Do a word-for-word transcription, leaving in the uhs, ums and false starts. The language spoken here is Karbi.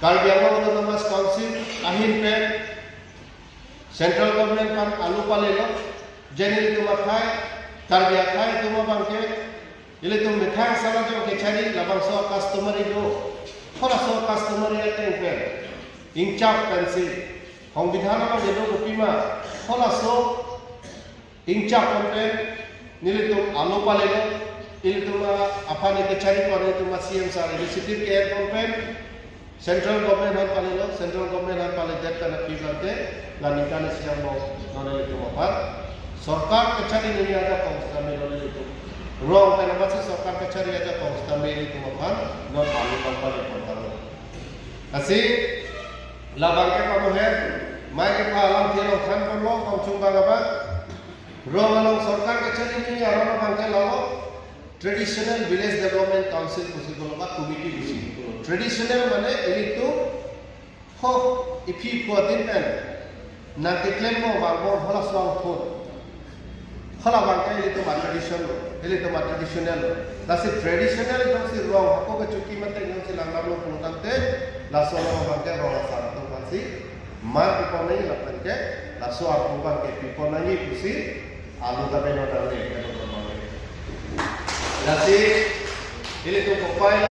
Karbi Anglong Autonomous Council ahin pen Central Government aphan alu palelo, je nelitum akhai, Karbi akhai atum abangke, ilitum methang sara jong kechari labangso customary do, halaso customary ateng pen ingchap pensi, Songbidhan along kedo kopima, halaso ingchap pon pen nelitum alu palelo, ilitum aphan kechari pon, ilitum C M sir initiative ke-en pon pen, Central Government aphan palelo, Central Government aphan paledet pen aphi abangke, la ningkan isi angbong non ilitum aphan sorkar kechari neli ajakong sitame non ilitum, rong pen amatsi sorkar kechari ajakong sitame ilitum aphan non alu pang pale pon tanglo. Lasi labangke pamoher, mai kepa alamthe along than ponlo, kongchung bang abang. Rong along sorkar kechari neli aron abangke lalo, Traditional Village Development Council pusi pulo ba committee pusi pulo. Traditional mane ilitum ho iphi pho adim pen nangkeklemmo vangbom halaso angthon, hala abangke ilitum a-tradition lo, ilitum a-traditional lo. Lasi traditional jongsi rong hako kechuki mate jongsi langdamlo pulo tangte, laso along abangke rong asar atum aphansi mar pipon nangji lapen ke laso atum abangke pipon nangji pusi alu ta beno nangne, beno nangne. Lasi ilitum kopai